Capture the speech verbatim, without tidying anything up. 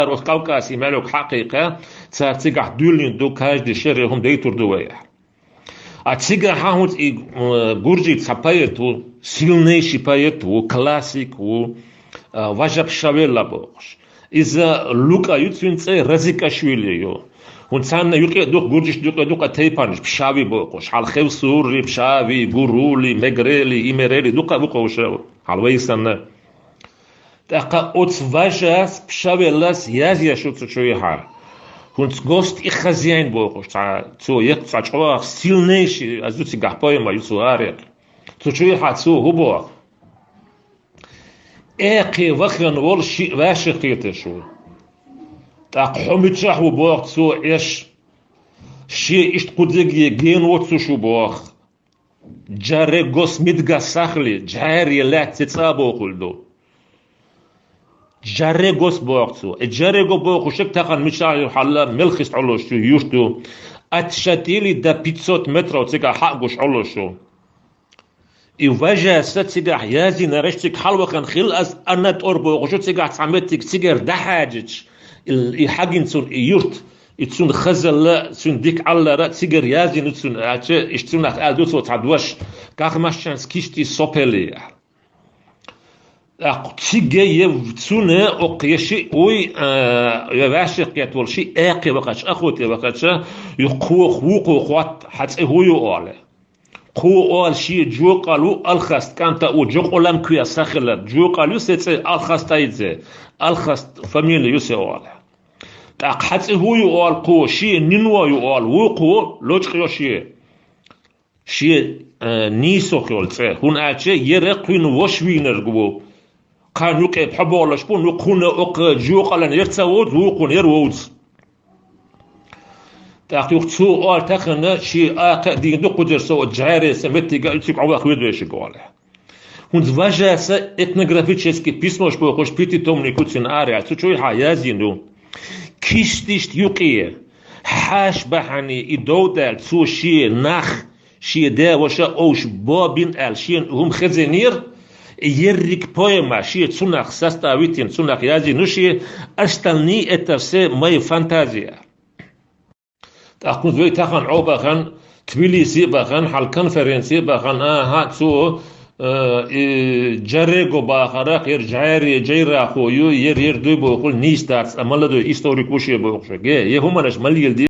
цар оц Кавказе мелок хьакхайкха, цар цигахь дуьйлина ду, каждый шере хӀума дайтур ду вай. А цигахь хӀинца и, э, гуржий цхьа поэт ву, сильнейший поэт ву, классик ву, э, Важа Пшавелла бохуш. Иза Лука ю, цуьнан цӀе Разикашвили ю. ХӀунда царна юкъе а ду-кх, гуржашна юкъе а ду-кх а тайпанаш, Пшави бохуш. Хьал Хевсурри, Пшави, Гурули, Мегрели, Имерели ду-кх а бу-кх уьш, хьал вай санна. ТӀаккха оцу Важас, Пшавеллас язъеш ю цу чуьйхьа. ХӀунца гост и хозяин бохуш, цхьа, цо еккъа цхьа чӀогӀа сильнейший, аз ду цигахь поэма ю цо арекъ. Цу чуьйхьа цо хӀун боху? Экхе вахана волу шиъ ваьшша кхеташ ву. ТӀаккха хьо мичахь ву боху цо эш? Шен иштта кхузиге гена воцуш ву боху. Джарегос мидгас сахли, джаьре лаьцци цӀа бохур ду. Джарегос боху цо. И Джарего бохушиг тахана мичахь ю хьалла, Мелхист Ӏолуш ю, юрт ю. От шатили до пятьсот метров цигахь хьа а гуш Ӏолуш ю. И Важаса цигахь язйинарш цига хьалавахана хилла, ас Анатор бохуш ю, цигахь цхьа меттиг цигара дӀахьаьжча, и, и хьагина цунна и юрт, и цунна хазалла, цунна дика Ӏаллара цигара язйина цунна аьлча, иштта цунах аьлла ду цо цхьа дош, Кахмашчанс кишти сопели. ТӀаккха цига е цуьнан оккха е шиъ вуй, а, я ваьшших кхетта волу шиъ экхе вахача, охоте вахача, юха кхо вукхо хӀотта, хьан цӀе хӀун ю олий. Кхо олу шен жокъал ву Алхаст кӀанта ву, жокъалан кхоьа сахилар. Жокъал ю се цӀе Алхастайдзе, Алхаст фамили ю се олу. ТӀаккха хьан цӀе хӀун ю олу кхо, шен нино ю олу, вукхо лочкъайо шен. Шен, э, нийсох йолу цӀе. ХӀунда аьлча яра кхуьнан ваша вийнарг ву. Кхарна юкъе пхьо болуш бу, ну кхунна оккха жокъалан яра ца вовза, вукхунна яра вовза. ТӀаккха юха цо олу тахана, шен акха а дийна ду кхузара со оцу джаьре сан меттига а, цуьнга Ӏоваха веза вешиг олу. ХӀунца Важаса этнографический письмош бохуш пятитомник ву цуьнан араяьлла, цу чуьйхьа язйина ду. Киштишта юкъе, хьаша бахьане и дов даьлла, цо шен нах, шен да-ваша овш бобин аьлла, шена хӀума хезийнера, ерриг поэма шен цунах составитина, цунах язйина ду шен, остальные это все мои фантазии. ТӀаккха хӀунца вай тахана Ӏо бахана, Тбилиси а бахана, хьал конференци а бахана, аха, цо, э, и Джарего бахарах, яра джаьре, джайрахо ю, яра, яра дуй бохула нийса дац, а мала дуй, историк ву шен бохуш. Ге, е хӀуманаш мала йилла